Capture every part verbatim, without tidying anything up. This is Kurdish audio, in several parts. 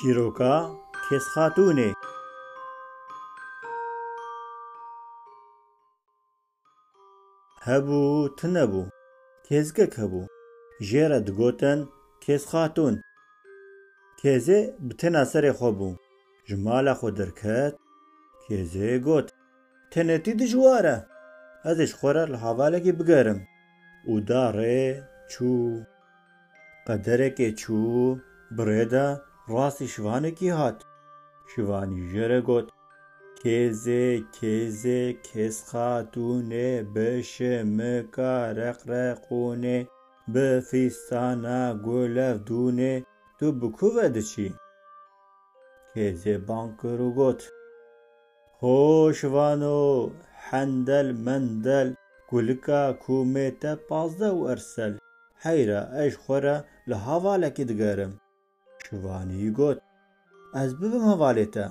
Çîroka Kêzxatûnê. Hebû, tune bû. Kêzgek hebû. Jê re digotin Kêzxatûn. Kêzê bi tena serê xwe bû. Ji mala xwe derket. Kêzê got, "Tenêtî dijwar e. Ez ê ji xwe re li hevalekî bigerim." Û da rê çû. Qederekê çû, bi rê de rastî şivanekî hat. Şivanî jê re got, "Kêzê, kêzê, kêzxatûnê, bişimika reqreqûnê, bi fîstana gulevdûnê, tu bi ku ve diçî?" Kêzê bang kir û got, "Ho şivano, hendel mendel, gulika kûmê te pazdeh û ersel, heyra ez ji xwe re li hevalekî digerim." Şivanî got, "Ez bibim hevalê te."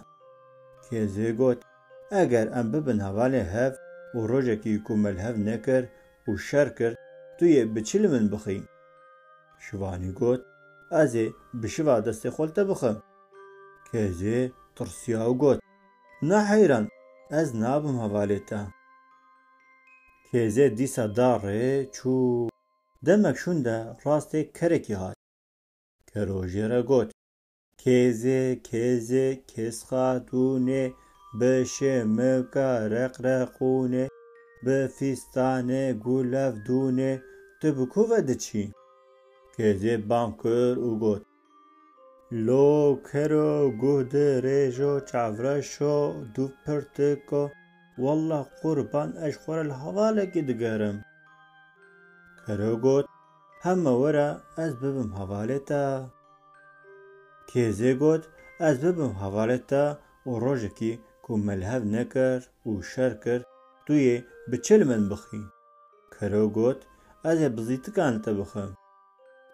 Kêzê got, "Eger em bibin hevalê hev û rojekî ku me li hev nekir û şer kir, tu yê bi çi li min bixî?" Şivanî got, "Ez ê bi şiva destê xwe li te bixim." Kêzê tirsiya û got, "Na heyran, ez nabim hevalê te." Kêzê dîsa da rê çû. Demek şûnde rastê kerekî hat. Kero jê re got, "Kêzê, kêzê, kêzxatûnê, bi şêmika reqreqûnê, bi fîstanê gulevdûnê, tu bi ku ve diçî?" Kêzê bang kir û got, "Lo kero, guh dirêjo, çavreşo, dûv pirtiko, wallah qurban ez ji xwe re li hevalekî digerim." Kero got, "Heme were ez bibim hevalê te." Kêzê got, "Ez bibim hevalê te û rojekî ku me li hev nekir û şer kir, tu yê bi çi li min bixî?" Kero got, "Ez ê bi zîtikan li te bixim."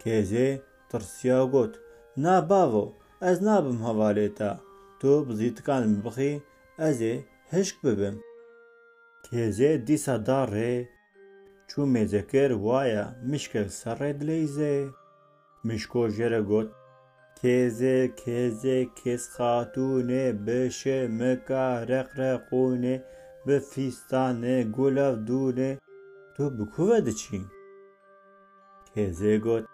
Kêzê tirsiya û got, "Na bavo, ez nabim hevalê te, tu bi zîtikan li min bixî, ez ê hişk bibim." Kêzê dîsa da rê, çû mêze kir, waya mişke li ser rê dileyîze. Mişko jê re got, "Kêzê, kêzê, kêzxatûnê, bi şêmika reqreqûnê, bi fîstanê gulevdûnê, tu bi ku ve diçî?" Kêzê got,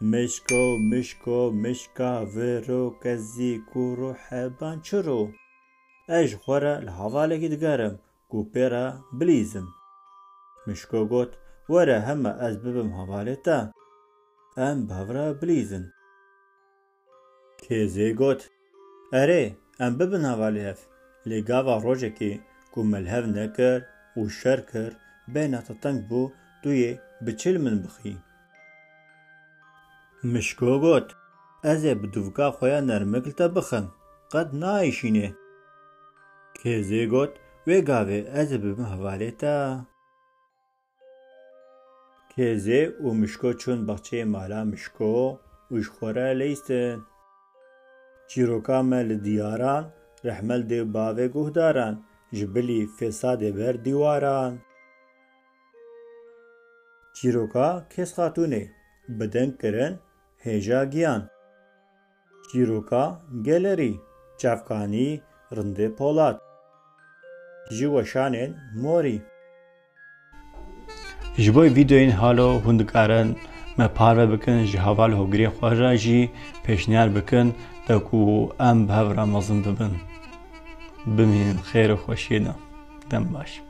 "Mişko, mişko, mişka viro, kezî kuro, heban çiro, ez ji xwe re li hevalekî digerim ku pê re bilîzim." Mişko got, "Were heme ez bibim hevalê te. Em bi hev re bilîzin." Kêzê got, "Erê, em bibin hevalê hev. Lê gava rojekê ku me li hev nekir û şer kir, bêhna te teng bû, tu yê bi çi li min bixî?" Mişko got, "Ez ê bi dûvka xwe ya nermik li te bixim, qet naêşînê." Kêzê got, "Wê gavê ez ê bibim hevalê te." Kêzê û Mişko çûn baxçeyê mala Mişko û ji xwe re leyîstin. Çîroka me li diyaran, rehme li dê û bavê guhdaran, ji bilî fêsadê ber dîwaran. Çîroka Kêzxatûnê, bi deng kirin Hêja Giyan. Çîroka Gelerî, Çavkanî Rindê Polat. Ji weşanên Morî. Ji bo vîdeoyên halo hûn dikarin me parve bikin, ji heval hogirê xwe re jî pêşniyar bikin, de ku em bi hev re mezin bibin. Bimînin xêr û xweşiyê de. Dem baş.